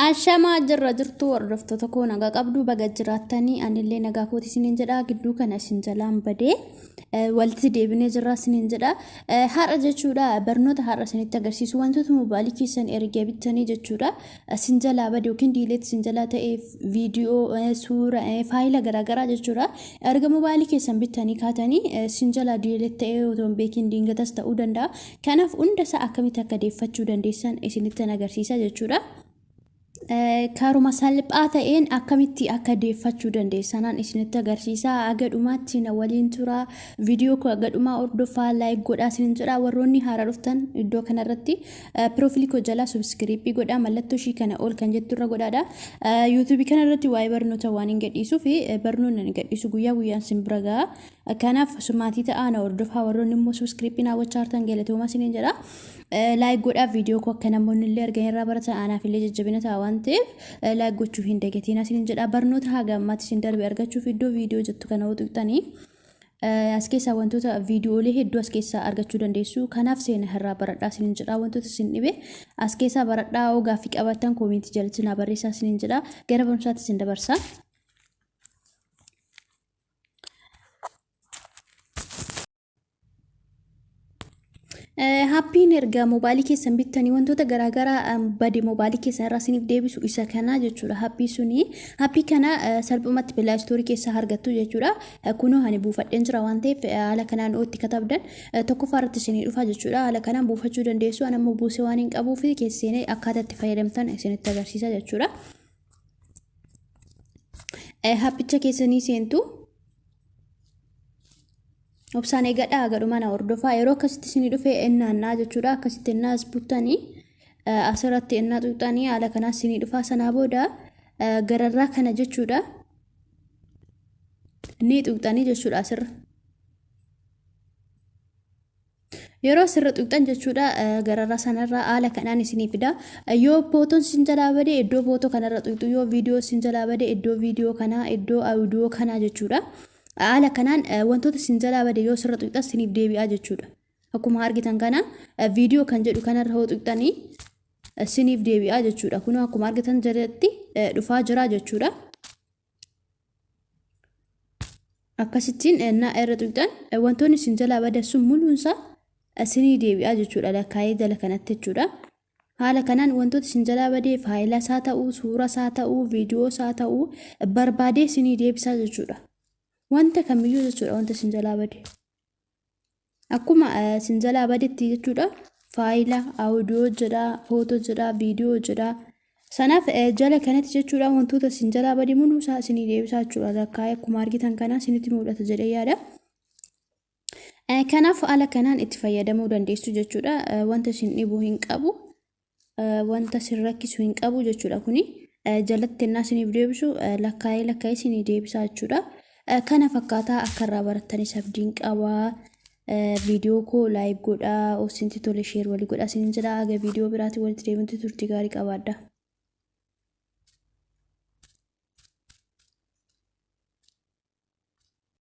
Ashamaa jirra jirtu hordoftoota koo nagaa qabdu baga jiraattanii anillee nagaa kooti isiniin jedha gidduu kana isin jalaan badee walitti deebinee jirra isiniin jedha har'a jechuudha barnoota har'a isinitti agarsiisu wantoota mobaayilii keessan erga bittanii jechuudha isin jalaa bade yookiin diileet isin jalaa ta'e viidiyoo suura faayila garaagaraa jechuudha erga mobaayilii keessan bittanii kaatanii isin jalaa diileet ta'e otoo hin beekin diingatas ta'uu danda'a kanaaf hunda isaa akkamitti akka deeffachuu dandeessan isinitti agarsiisa jechuudha. Karuma salphaa ta'een akkamitti akka deeffachuu dandeessanaan isinitti agarsiisa. Haga dhumaatti na waliin tura. Viidiyoo koo haga dhumaa hordofaa like godhaa isinin jedha. Warroonni haaraa dhuftan iddoo kanarratti piroofilii koo jalaa subskiriippii godhaa mallattoo ishii kana ol kan jettu irra godhaadha. Yuutuubii kanarratti waa'ee barnoota waan hin gadhiisuu fi barnoonni ani gadhiisu guyyaa guyyaan sin bira ga'a. Kanaaf maatii ta'aa na hordofaa warroonni immoo subscribe naa gochaa jirtan galatoomaa isiniin jedha. Like godhaa viidiyoo koo akka namoonni illee argan irraa baratan anaaf illee jajjabina ta'a waan ta'eef like gochuu hin dagatiin isiniin jedha. Barnoota haga ammaatti isin darbe argachuuf iddoo viidiyoo jettu kana yoo tuqxanii as keessaa wantoota viidiyoolee hedduu as keessaa argachuu dandeessu. Kanaaf seena irraa baradhaa isiniin jedha. Wantoota isin dhibe as keessaa baradhaa yoo gaaffii qabaattan koomentii jalatti naa barreessaa isiniin jedha. Gara barumsaatti isin dabarsa. Haappiin erga mobaayilii keessan bittanii wantoota garaagaraa bade mobaayilii keessan irraa isiniif deebisu isa kana jechuudha. Haappii suni haappii kana salphumatti pilaastoorii keessaa argattu jechuudha. Kunoo ani buufadheen jira waan ta'eef haala kanaan itti katabdan tokkoffaa irratti isinii dhufa jechuudha. Haala kanaan buufachuu dandeessu. Ani ammoo buusee waan hin qabuuf keessa seenee akkaataa itti fayyadamtan isinitti agarsiisa jechuudha. Haappicha keessanii seentu. Obsaan eegadhaa haga na hordofaa yeroo akkasitti isinii dhufe ennaannaa jechuudha. Akkasitti ennaa as buttanii asirratti ennaa xuuxanii haala kanaa isinii dhufaa sanaa booda gararraa kana jechuudha. Ni xuuxanii jechuudha asirra. Yeroo asirra tuqxan jechuudha gararraa sanarraa haala kanaan isinii fida. Yoo footoon isin jalaa bade iddoo footoo kanarra tuqxu, yoo viidiyoo isin jalaa bade iddoo viidiyoo kanaa, iddoo audio kanaa jechuudha. Haala kanaan wantoota isin jalaa bade yoo asirra tuqxan isiniif deebi'aa jechuudha. Akkuma argitan kana viidiyoo kan jedhu kanarra yoo tuqxanii isiniif deebi'aa jechuudha. Kunoo akkuma argitan jalatti dhufaa jira jechuudha. Akkasittiin ennaa irra tuqxan wantoonni isin jalaa badan sun muluunsaa isinii deebi'aa jechuudha lakkaa'ee jala kanatti jechuudha. Haala kanaan wantoota isin jalaa badee faayila isaa ta'uu, suura isaa ta'uu, viidiyoo isaa ta'uu barbaadee isinii deebisaa jechuudha. Wanta kamiyyuu jechuudha wanta isin jalaa bade. Akkuma isin jalaa badetti jechuudha. Faayila, audio jedha, footoo jedha, viidiyoo jedha. Sanaaf jala kanatti jechuudha wantoota isin jalaa bade hunduu isaa isinii deebisaa jechuudha. Lakkaa'ee akkuma argitan kana isinitti mul'ata jedhee yaada. Kanaaf haala kanaan itti fayyadamuu dandeessu jechuudha. Wanta isin dhibu hin qabu. Wanta isin rakkisu hin qabu jechuudha kuni. Jalatti ennaa isiniif deebisu lakkaa'ee lakkaa'ee isinii deebisaa jechuudha. Kana fakkaataa akka irraa barattanis abdiin qaba. Viidiyoo koo laayik godhaa, osoo isinitti tole sheer walii godhaa isiniin jedha. Haga viidiyoo biraatiin walitti deebinutti turtii gaarii qabaadha.